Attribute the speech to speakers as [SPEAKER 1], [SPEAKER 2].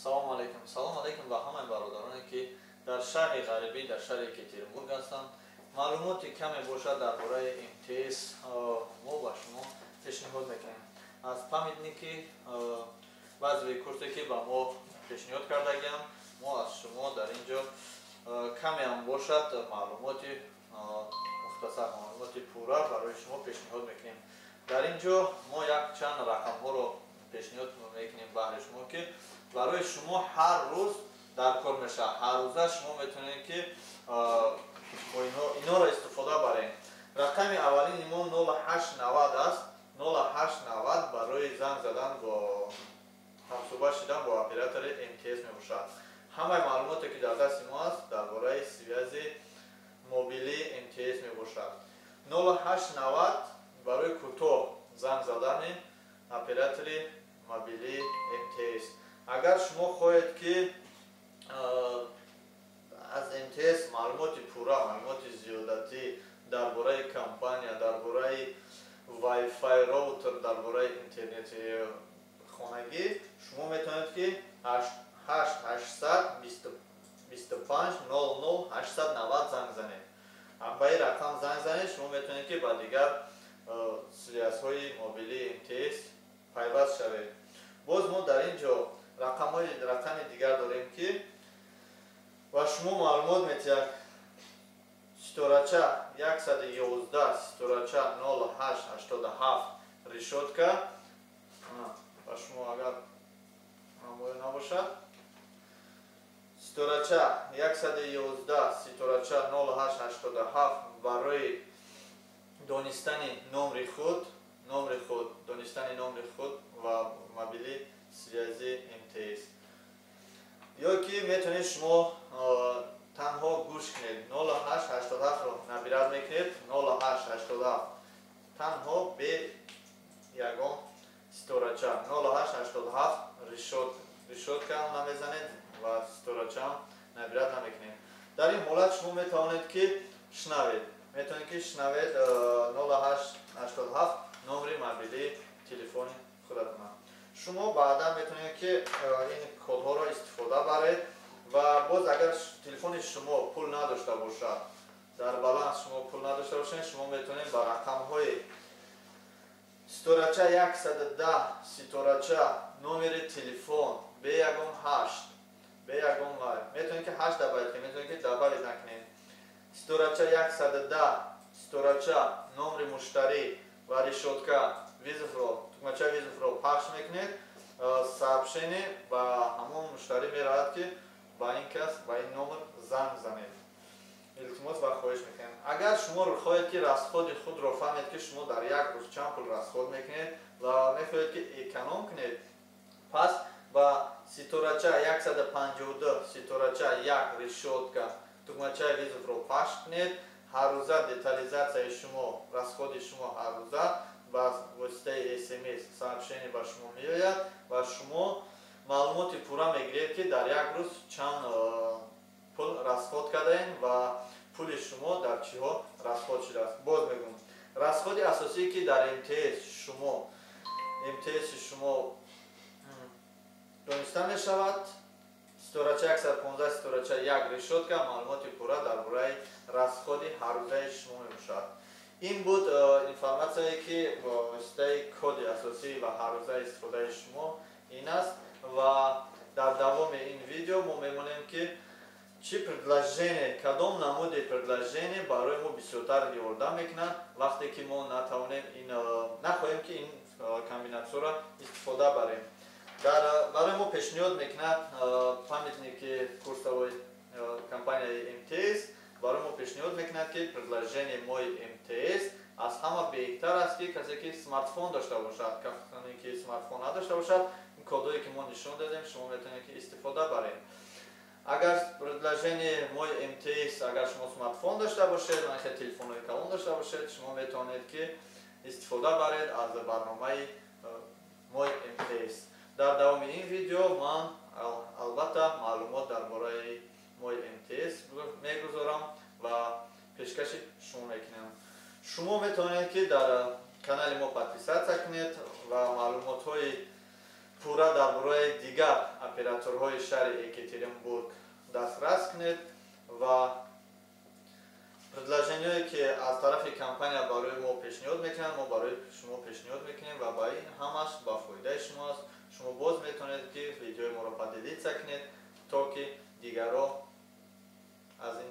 [SPEAKER 1] Салому алейкум, салому алейкум ба ҳамаи бародароне, ки дар шаҳри ғарибӣ, дар шаҳри Екатеринбург ҳастанд. Маълумоти каме бошад дар бораи МТС мо ба шумо пешниҳод мекунем. Аз памятники баъзе курсе, ки ба мо пешниҳод кардагиам, мо аз шумо дар ин ҷо камеам бошад маълумоти мухтасар, маълумоти пурра барои шумо пешниҳод мекунем. Дар ин ҷо мо якчанд рақамҳоро пешниҳод мекунем баҳри шумо, ки барои шумо ҳар рӯз дар кор мешавад. Ҳаррӯза шумо метавонед, ки инҳоро истифода баред. Рақами аввалини мо 0890 аст. 0890 барои занг задан бо ҳамсӯҳбат шудан бо оператори МТС мебошад. Ҳамаи маълумоте, ки дар дасти мо аст, дар бораи связи мобилии МТС мебошад. 0890 барои кӯтоҳ занг задани оператори мобилии МТС. Агар шумо хоҳед, ки аз МТС маълумоти пурра, маълумоти зиёдатӣ дар бораи компания, дар бораи Wi-Fi роутер, дар бораи интернети хонагӣ, шумо метавонед, ки 8 825 00 890 занг занед. Ба ин рақам занг занед, шумо метавонед, ки ба дигар связь ҳои мобилии МТС пайваст шавед. Боз мо дар ин ҷо рақамҳои рақами дигар дорем, ки ба шумо маълумот метиҳад: ситорача 111 ситорача 0887 решётка. Ба шумо агар намоё набошад, ситорача 111 ситорача 0887 барои донистани номри худ, номри худ, донистани номри худ ва мобили связи МТС. Ё ки метавонед шумо танҳо гӯш кунед, 0887-ро набирать мекунед, 0887 танҳо, бе ягон ситорача, 0887, решётка ам намезанед ва ситорачаам набирать намекунед. Дар ин ҳолат шумо метавонед, ки шунавед, метавонед, ки шунавед 0887 номери мобилии телефони худатона. Шумо баъдан метавонед, ки ин кодҳоро истифода баред. Ва боз агар телефони шумо пул надошта бошад, дар баланс шумо пул надошта бошед, шумо метавонед ба рақамҳои ситорача 110 ситорача номери телефон, бе ягон ҳашт, бе ягон вай, метавонед, ки ҳашт добавить кунед, метавонед, ки добавить накунед, ситорача 110 ситорача номери муштарӣ ва решётка, вызов ро, тукмачаи вызов ро пахш мекунед. Сообщение ба ҳамон муштарӣ меравад, ки ба ин кас, ба ин номер занг занед, илтимос ва хоҳиш мекунем. Агар шумо хоҳед, ки расход и худро фаҳмед, ки шумо дар як рӯз чанд пул расход мекунед ва мехоҳед, ки эконом кунед, пас ба ситорача 152 ситорача 1 решётка тугмачаи вызов ро пахш кунед. Ҳаррӯза детализация и шумо, расход и шумо ҳаррӯза ба воситаи СМС сообщение ба шумо меояд ва шумо маълумоти пурра мегиред, ки дар як рӯз чанд пул расход кардаем ва пули шумо дар чиҳо расход шудааст. Боз мегӯм, расход и асосие, ки дар МТС шумо, МТСи шумо дониста мешавад, ситорача 115 ситорача 1 решётка маълумоти пурра дар бораи расход и ҳаррӯзаи шумо мебошад. Ин буд информация е, ки бо воситаи коди асосӣ ва ҳаррӯзаи истифодаи шумо ин аст. Ва дар давоми ин видео мо мемонем, ки чӣ предложение, кадом намуди предложение барои мо бисёртар ёрдам мекунад, вақте ки мо натавонем ин, нахоҳем, ки ин комбинация ро истифода барем. Дар барои мо пешниҳод мекунад памятники курсовой компанияи МТС, барои мо пешниҳод мекунад, ки предложение Мой МТС аз ҳама беҳтар аст, ки касе ки смартфон дошта бошад. Касоне ки смартфон надошта бошад, ин кодое ки мо нишон додем, шумо метавонед, ки истифода баред. Агар предложение Мой МТС, агар шумо смартфон дошта бошед, хел телефонҳои калон дошта бошед, шумо метавонед, ки истифода баред аз барномаи Мой МТС. Дар давоми ин видео ман албатта маълумот дар бораи Мой МТС мегузорам ва пешкаши шумо мекунам. Шумо метавонед, ки дар канали мо подписаться кунед ва маълумотҳои пурра дар бораи дигар. Операторҳои шаҳри Екатеринбург дастрас кунед ва предложениҳое, ки аз тарафи компания барои мо пешниҳод мекунанд, мо барои шумо пешниҳод мекунем ва ба ин ҳамаш ба фоидаи шумо аст. Шумо боз метавонед, ки видеои моро поделиться кунед, то ки дигарро аз ин